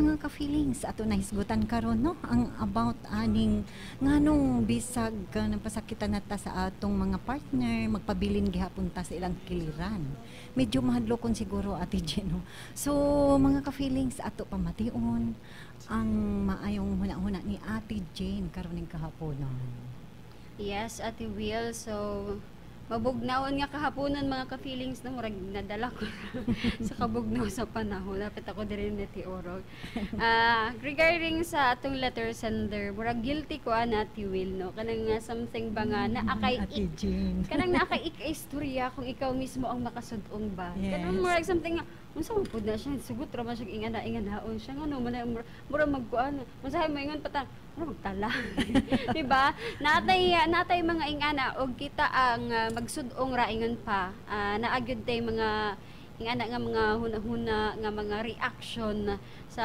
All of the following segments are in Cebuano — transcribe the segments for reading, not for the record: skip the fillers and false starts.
Mga ka-feelings, ato nahisgutan karon, no, ang about aning nganong bisag ka ng pasakitan na ta sa atong mga partner, magpabilin gihapon ta sa ilang kiliran. Medyo mahadlokon siguro, Ate Jen, no? So mga ka-feelings, ato pamation ang maayong huna-huna ni Ate Jane karon ning kahaponon. Yes, Ate Will. So, mabugnawon nga kahaponan, mga ka-feelings, na murag nadala ko sa kabugnaw sa panahon. Dapat ako diri ni Tiorog. Regarding sa atong letter sender, murag guilty ko ana, Ate Will, no. Kanang nga something ba nga naa kay Ate Jane. Kanang naa kay istorya kung ikaw mismo ang makasud-ong ba. Kanang murag something nga unsa man pud na siya, sugot ra man siya, ingana inganaon siya, ngano man na mura magkuan, unsahay moingon pa ta, mura magtala, di ba? Natay mga ingana og kita ang magsud-ong ra, ingon pa naa gyud tay mga ingana nga mga huna-huna nga mga reaction sa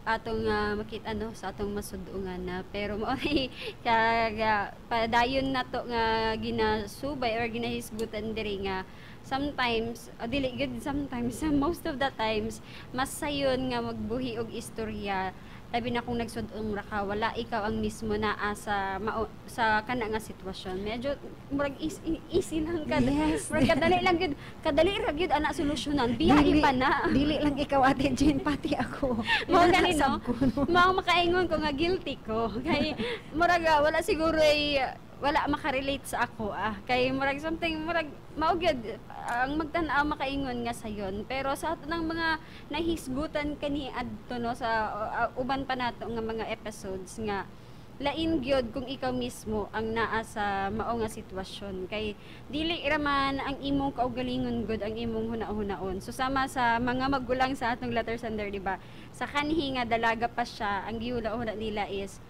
atong makita, no, sa atong masud-ungan na. Pero mao ni kaga padayon nato nga ginasubay or ginahisgutan diri nga sometimes, dili gyud sometimes, most of the times mas sayon nga magbuhi og istorya, labi na kung nagsud-ong ra ka, wala ikaw ang mismo naa sa mao, sa kana nga sitwasyon. Medyo murag easy, easy lang ka, murag kadali lang gyud, kadali ra gyud ana solusyonan, biya pa na. Dili lang ikaw, Ate Jane, pati ako. Mao gani, no? Sab ko, no? Mao makaingon ko nga guilty ko kay murag wala siguro ay wala makarelate sa ako, kay murag something murag mao gyud ang magtan-aw makaingon nga sayon. Pero sa ato ng mga nahisgutan kani adto, no, sa uban pa nato nga mga episodes, nga lain gyud kung ikaw mismo ang naa sa mao nga sitwasyon, kay dili ra man ang imong kaugalingon gud ang imong huna-hunaon. So sama sa mga magulang sa atong letter sender, di ba, sa kanhi nga dalaga pa siya, ang gihuna-huna nila is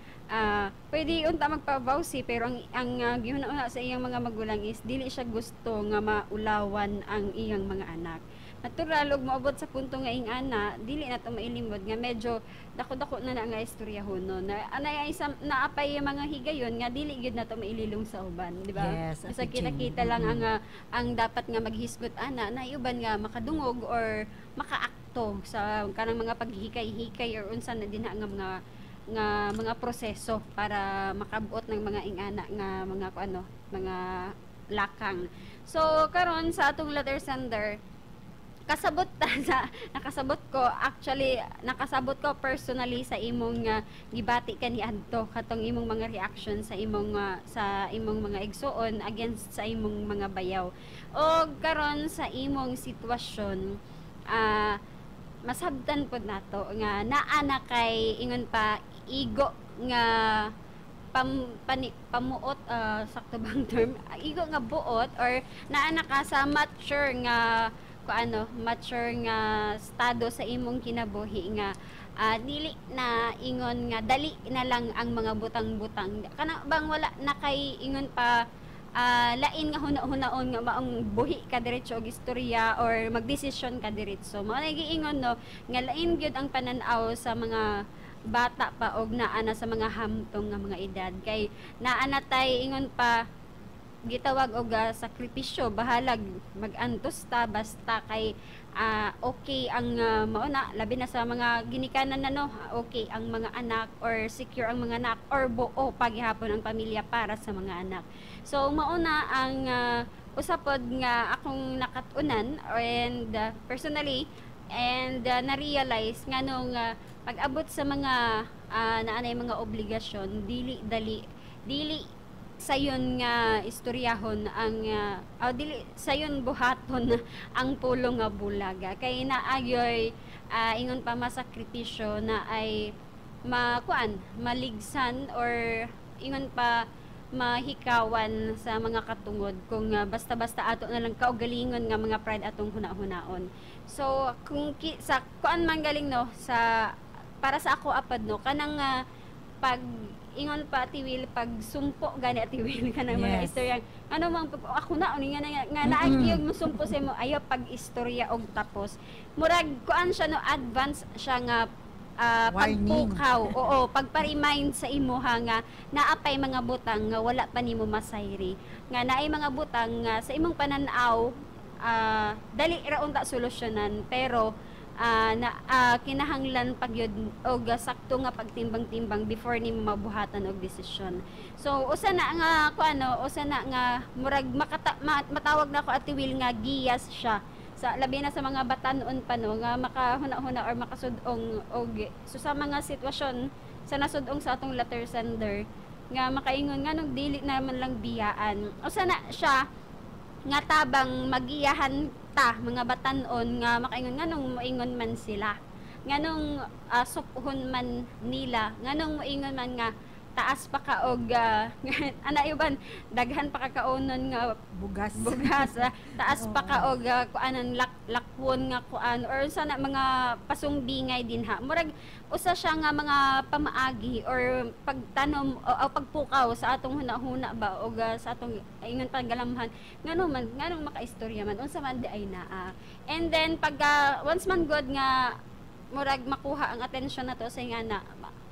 pwede unta magpa-vowsy, pero ang gihuna-huna sa iyang mga magulang is dili siya gusto nga maulawan ang iyang mga anak. Natural og moabot sa punto nga ing-ana, dili na to mailimod nga medyo dako-dako na na nga istorya no na anay ay naapay yung mga higayon nga dili gyud na to maililong sa uban, di ba? Yes, Basta Ate Jane. kita-kita lang ang ang dapat nga maghisgot ana na uban nga makadungog or makaakto sa kanang mga paghikay-hikay or unsa na dinha nga mga proseso para makabuot ng mga ingana nga mga kuan, ano, mga lakang. So karon sa atong letter sender, kasabot ta sa nakasabot ko, actually nakasabot ko personally sa imong gibati kaniadto, katong imong mga reaction sa imong mga igsuon against sa imong mga bayaw. Og karon sa imong sitwasyon, masabtan pod nato nga naa na kay ingon pa igo nga pamuot, sakto bang term, igo nga buot, or naa na ka sa mature nga ko ano, mature nga estado sa imong kinabuhi nga dili na ingon nga dali na lang ang mga butang-butang, kana bang wala na kay ingon pa lain nga huna-hunaon nga maong buhi ka diretso og istorya or magdesisyon ka diretso. Mao na giingon, no, nga lain gyud ang panan-aw sa mga bata pa og naa na sa mga hamtong nga mga edad, kay naa na tay ingon pa gitawag og sakripisyo, bahalag magantos ta basta kay okay ang mao na, labi na sa mga ginikanan na, no, okay ang mga anak or secure ang mga anak or buo paghihapon ang pamilya para sa mga anak. So mao na ang usa pod nga akong nakat-unan and personally and na-realize nga nung pag-abot sa mga naanay mga obligasyon, dili dali, dili sayon nga istoryahon ang dili sayon buhaton ang pulong nga bulaga, kay naagyoy ingon pa masakripisyo na ay makuan, maligsan or ingon pa mahikawan sa mga katungod kung basta-basta ato na lang kaugalingon nga mga pride atong huna-hunaon. So kung sa kuan man galing, no, sa para sa ako apad, no, kanang pag ingon pa tiwil, pag sumpo gani, tiwil, kanang mga istorya ano mang ako na uni nga nga, nga naagiyog mo sumpo sa imo, ayaw pag istorya og tapos murag kuan siya, no, advance siya nga Warning. Pagpukaw, oo, pagpa-remind sa imuha nga naapay mga butang nga wala pa nimo masayri, nga naay mga butang nga sa imong panan-aw dali ra unta solusyonan, pero Na kinahanglan pagyud og sakto nga pagtimbang-timbang before nimo mabuhatan og desisyon. So usa na nga kuano, usa na nga murag matawag na ko, Ate Will, nga giyas siya sa labi na sa mga batanon pa, no, nga makahuna-huna or makasud-ong og so sa mga sitwasyon sa nasud-ong sa atong letter sender nga makaingon nga nung dili naman lang biyaan. Usa na siya nga tabang magiyahan ta mga batanon nga makaingon nganong moingon man sila, nganong suphon man nila, nganong moingon man nga taas pa ka og ana uban daghan pa ka kaunon nga bugas. Bugas, taas pa ka og kuanan lakwon nga kuan or unsa na mga pasumbingay dinha. Murag usa siya nga mga pamaagi or pagtanom o pagpukaw sa atong hunahuna ba og sa atong ingon paggalamhan, ngano man, nganong makaistorya man, unsa man di ay naa. And then pag once man god nga murag makuha ang atensyon nato sa nga na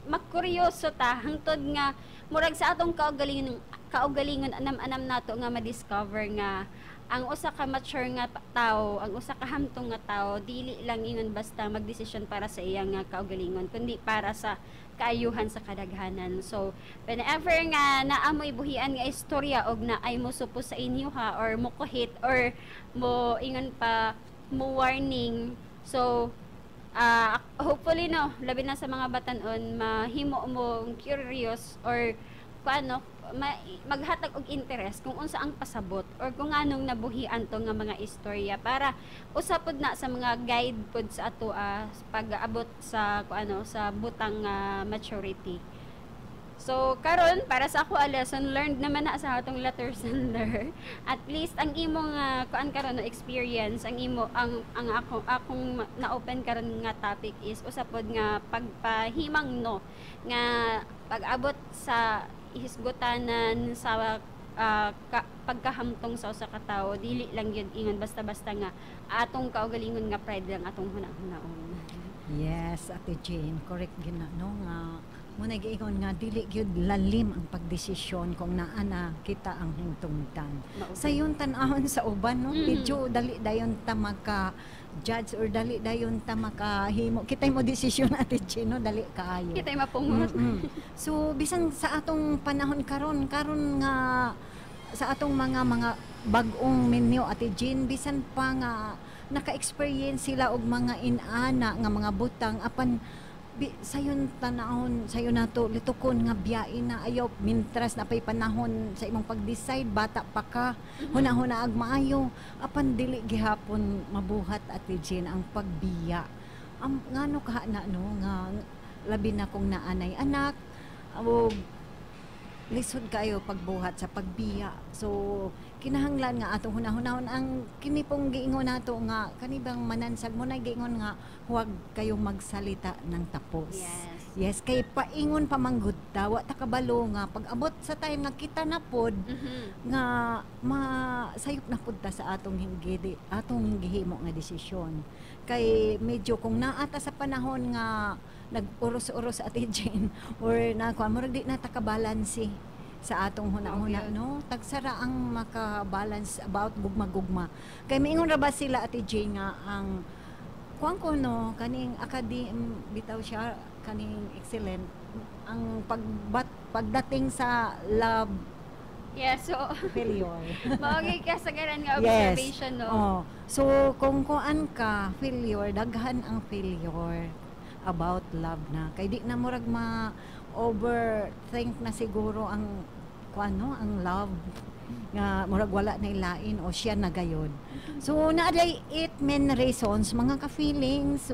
makuryoso ta hangtod nga murag sa atong kaugalingon kaugalingon anam-anam nato nga ma-discover nga ang usa ka mature nga tao, ang usa ka hamtong nga tao, dili lang ingon basta magdesisyon para sa iyang nga kaugalingon kundi para sa kaayuhan sa kadaghanan. So whenever nga naamoy buhian nga istorya og naay mo supo sa inyo ha or mo kuhit or mo ingon pa mo warning, so hopefully, no, labi na sa mga batanon, mahimo mo curious or kuano, maghatag og interest kung unsa ang pasabot or kung anong nabuhian to nga mga istorya para usa pod na sa mga guide pod sa ato pag-abot sa kuano, sa butang maturity. So karon, para sa ako, a lesson learned naman na sa atong letter sender. At least ang imong kuan karon, no, experience, ang imo ang ako akong na-open karon nga topic is usa pod nga pagpahimang, no, nga pag-abot sa hisgutanan sa pagkahamtong sa usa ka tawo, dili lang yun ingon basta-basta nga atong kaugalingon nga pride lang atong huna-hunaon. Yes, Ate Jane, correct gyud na, no, nga mo giingon nga dili gyud lalim ang pagdesisyon kung naa na kita ang hingtungdan. Mao. Sayon tan-awon sa uban, no, medyo dali dayon ta maka judge or dali dayon ta makahimo kitay mo desisyon, Ate Jane, no, dali kaayo. Kita'y mapungot. So bisan sa atong panahon karon karon nga sa atong mga bag-ong minyo, Ate Jean, bisan pa nga naka-experience sila og mga inana nga mga butang, apan sayon tanahon, sayon nato litukon nga biyain na ayaw mintras na pay panahon sa imong pag-decide, bata pa ka, huna-huna ag maayo, apan dili gihapon mabuhat, Ate Jean, ang pagbiya. Ang ngano ka na, no, nga labi na kung naanay anak o lisod kayo pagbuhat sa pagbiya. So kinahanglan nga atong hunahunahon ang kini pong giingon nato nga kani bang manansag mo na giingon nga huwag kayong magsalita ng tapos. Yes, kay paingon pa manggud ta, wa ta kabalo nga pag abot sa time nga kita na pod nga masayop na pud ta sa atong gihimo nga desisyon. Kay medyo kung naa ta sa panahon nga nag-uros-uros, Ate Jane, or na kuan, murag di na ta kabalanse sa atong huna-huna, no, tagsara ang maka-balance about gugma-gugma. Kay miingon ra ba sila, Ate Jane, nga ang kuan ko, no, kaning academe bitaw siya, kaning excellent ang pagdating sa love, Yeah, so failure. Mao gyud kasagaran nga observation, no. Oh. So kung kuan ka failure, daghan ang failure about love na. Kay di na murag ma overthink na siguro ang kuan, no, ang love nga murag wala na ilain o siya na gayod. So naa day eight main reasons, mga ka-feelings,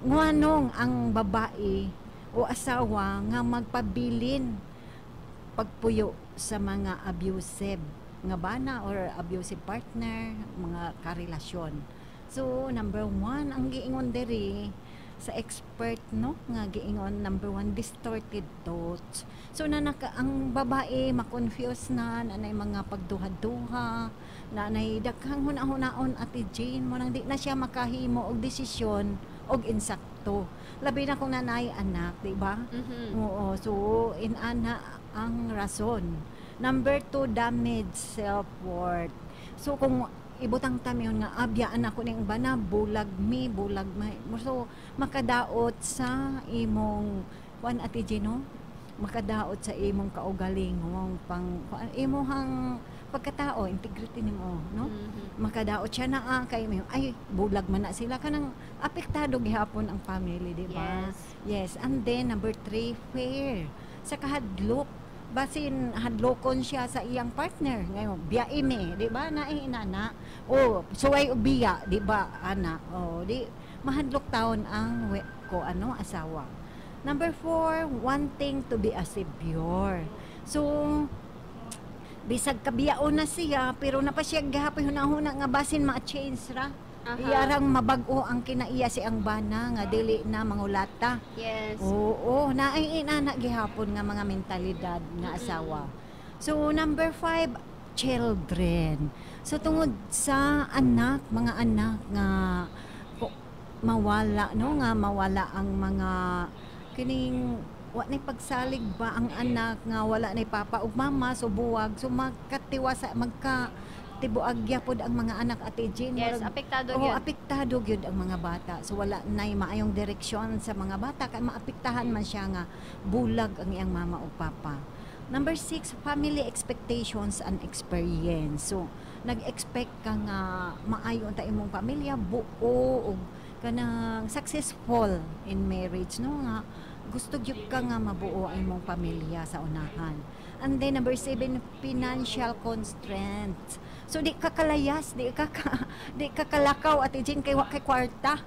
nganong ang babae o asawa nga magpabilin pagpuyo sa mga abusive nga bana or abusive partner, mga karelasyon. So, number one, ang giingon diri sa expert, no, nga giingon, number one, distorted thoughts. So, ang babae, ma-confuse na, nanay mga pagduha-duha, nanay daghang huna-hunaon, Ate Jane, mo nang di na siya makahimo og desisyon og insakto. Labi na kung nanay anak, di ba? Mhm. Oo, so inana ang rason. Number two, damage self-worth. So kung Ibutang ta miingon nga abiyaan ako ning bana, bulag mi, bulag may. So makadaot sa imong kuan, Ate Gino, makadaot sa imong kaugalingong pang kuan, imong pagkatao, integrity nimo, no? Mhm. Makadaot siya na kay may, ay, bulag man na sila, kanang apektado gihapon ang family, di ba? Yes. Yes, and then number 3, fear. Sa kahadlok, basin hadlokon siya sa iyang partner. Ngayon, biya imi, di ba? Naay inana. O, suway og biya, di ba, ana? O, di mahadlok taon ang we, ko ano, asawa. Number 4, wanting to be a savior. So, bisag kabiyaon na siya, pero napa siya gihapon hunahuna nga basin ma-change ra. Iyarang mabag-o ang kinaiya si ang bana nga dili na mangulata. Oo, naay inana gihapon nga mga mentalidad nga asawa. So number 5, children. So tungod sa anak, mga anak nga mawala, no, nga mawala ang mga kining wa nay pagsalig ba ang anak nga wala nay papa ug mama, so buwag, so magkatiwasa, magka tibuag gyapon ang mga anak, Ate Jean. Yes, apektado Oo, gyud. Apektado gyud ang mga bata. So wala nay maayong direksyon sa mga bata kay maapektahan man siya nga bulag ang iyang mama o papa. Number 6, family expectations and experience. So nag-expect ka nga maayo unta imong pamilya, buo og kanang successful in marriage, no, nga gusto gyud ka nga mabuo ang imong pamilya sa unahan. And then number 7, financial constraints. So di ka kalayas, di ka kalakaw, Ate Jean, kay wa kay kwarta.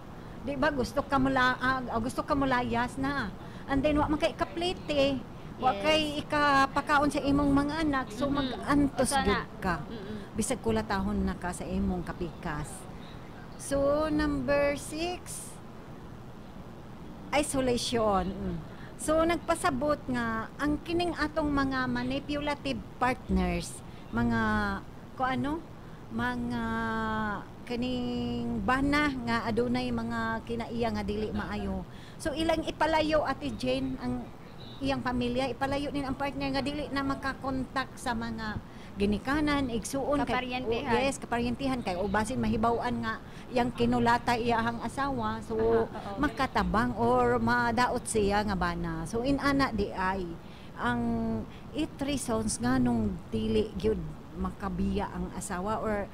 Di ba gusto ka mula gusto ka mulayas na. And then wa man kay ikaplite. Wa kay ikapakaon sa imong mga anak. So mag-antos Usa na. gyud ka. Bisag kulatahon na ka sa imong kapikas. So number 6, isolation. So nagpasabot nga ang kining atong mga manipulative partners, mga ko ano, mga kining bana nga adunay mga kinaiya nga dili maayo. So ilang ipalayo, Ate Jane, ang iyang pamilya, ipalayo nin ang partner nga dili na makakontak sa mga ginikanan, igsuon kay Kaparyentihan. Oh, yes, kaparyentihan kay o basin mahibaw-an nga iyang kinulata iyahang asawa. So Aha, oo. Makatabang or madaot siya nga bana. So inana di ay ang it reasons nga nung dili gyud makabiya ang asawa or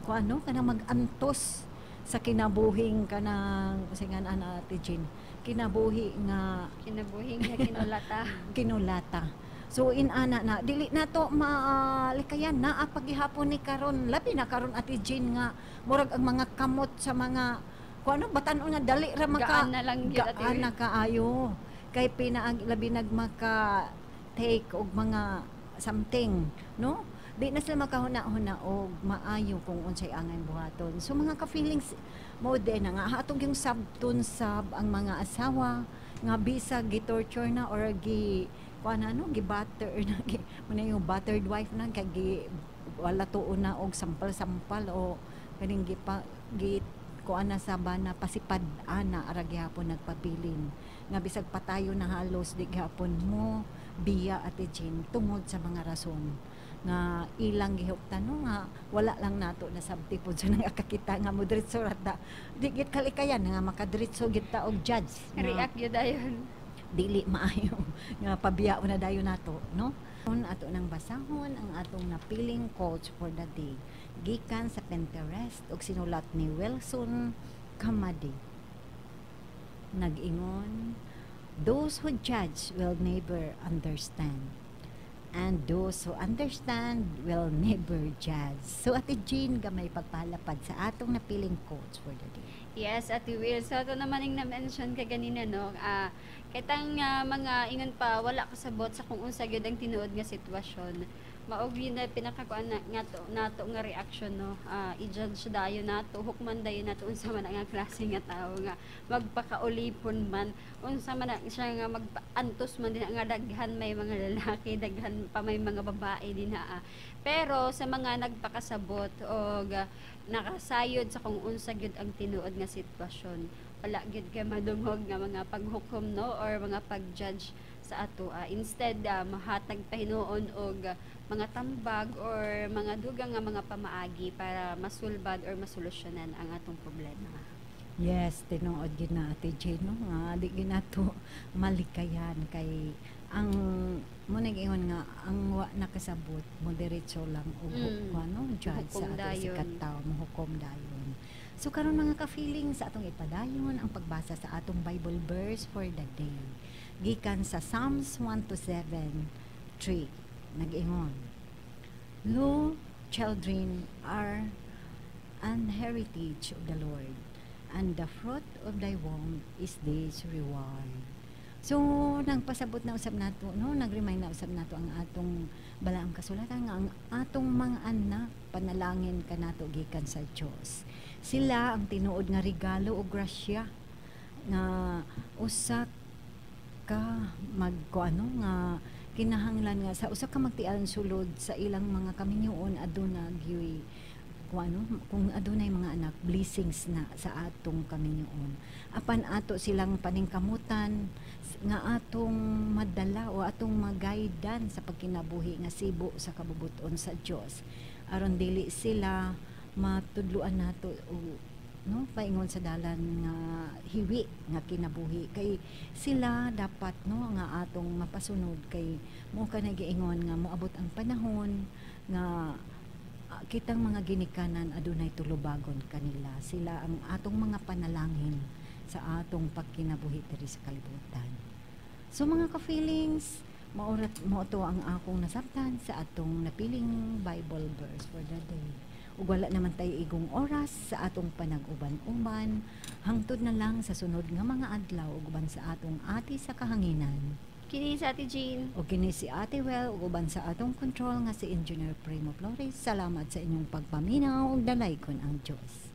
kung ano kanang mag-antos sa kinabuhing kanang kasi nga ana, Ate Jean, kinabuhi nga Kinabuhi nga kinulata. Kinulata. So inana na dili na to malikayan naa pagihapon ni karon, labi na karon, Ate Jean, nga murag ang mga kamot sa mga kung ano batan-on nga dali ra maka Gaan na lang gyud, Ate gaan Will. Na kaayo kay pinaag labi nag maka take og mga something, no, di na sila makahuna-huna og maayo kung unsay angay buhaton. So mga ka-feelings mo din na nga atong yung sabton sab ang mga asawa nga bisag gi-torture na or gi kuan ano, gi-butter na, gi muna yung battered wife na kay gi wala tuon na og sampal-sampal o kaning gipa gi kuan na sa bana, pasipad ana ara gihapon nagpabilin nga bisag patayo na halos di gihapon mo biya, Ate Jean, tungod sa mga rason nga ilang gihuptan, no, nga wala lang nato na sabti pod sa nakakita nga mo diretso ra ta, di gid kalikayan nga makadiretso gid ta og judge nga React gyud dayon. Dili maayo nga pabiya na dayon nato, no. Ato nang basahon ang atong napiling quotes for the day gikan sa Pinterest ug sinulat ni Wilson Kamadi. Nag-ingon, "Those who judge will never understand and those who understand will never judge." So Ate Jean, gamay pagpalapad sa atong napiling quotes for the day. Yes, Ate Will. So, ito naman yung na-mention ka ganina, no? Kitang mga ingon pa, wala kasabot sa kung unsa gyud ang tinuod nga sitwasyon. Mao gyud na pinakakuan na nga to, nato nga reaction, no. I-judge dayon nato, hukman dayon nato unsa man ang nga klase nga tawo nga magpakaulipon man, unsa man ang siya nga magpaantos man din nga daghan may mga lalaki, daghan pa may mga babae din ha. Pero sa mga nagpakasabot og nakasayod sa kung unsa gyud ang tinuod nga sitwasyon. Wala gyud kay madungog nga mga paghukom, no, or mga pag-judge sa ato. Instead, mahatag pa hinuon og mga tambag or mga dugang nga mga pamaagi para masulbad or masolusyonan ang atong problema. Yes, tinuod gyud na, Ate Jane, no, nga di gyud nato malikayan kay ang mo nag-ingon nga ang wa nakasabot mo diretso lang og ano, judge sa Hukom ato dayon. Sikat tao, mohukom dayon. So karon, mga ka-feeling, sa atong ipadayon ang pagbasa sa atong Bible verse for the day. Gikan sa Psalms 127:3, nag-ingon, "Lo, children are an heritage of the Lord, and the fruit of thy womb is this reward." So, nagpasabot na usab nato, no? Nag-remind na usab nato ang atong balaang kasulatan nga ang atong mga anak panalangin kanato gikan sa Dios. Sila ang tinuod nga regalo o grasya nga usa ka mag ano nga kinahanglan nga sa usa ka magtian sulod sa ilang mga kaminyoon, aduna gyuy kung ano, kung adunay mga anak, blessings na sa atong kaminyoon. Apan ato silang paningkamutan nga atong madala o atong magaidan sa pagkinabuhi nga sibo sa kabubuton sa Dios, aron dili sila matudluan nato o, no, paingon sa dalan nga hiwi nga kinabuhi, kay sila dapat, no, nga atong mapasunod, kay mo ka nagiingon nga moabot ang panahon nga kitang mga ginikanan adunay tulubagon kanila. Sila ang atong mga panalangin sa atong pagkinabuhi diri sa kalibutan. So mga ka-feelings, maurat mo to ang akong nasabtan sa atong napiling Bible verse for the day. Ug wala naman tayo igong oras sa atong panag-uban-uban. Hangtod na lang sa sunod nga mga adlaw ug uban sa atong ate sa kahanginan. Kini sa Ate Jean. O kini si Ate Well ug uban sa atong control nga si Engineer Primo Flores. Salamat sa inyong pagpaminaw ug dalaykon ang Dios.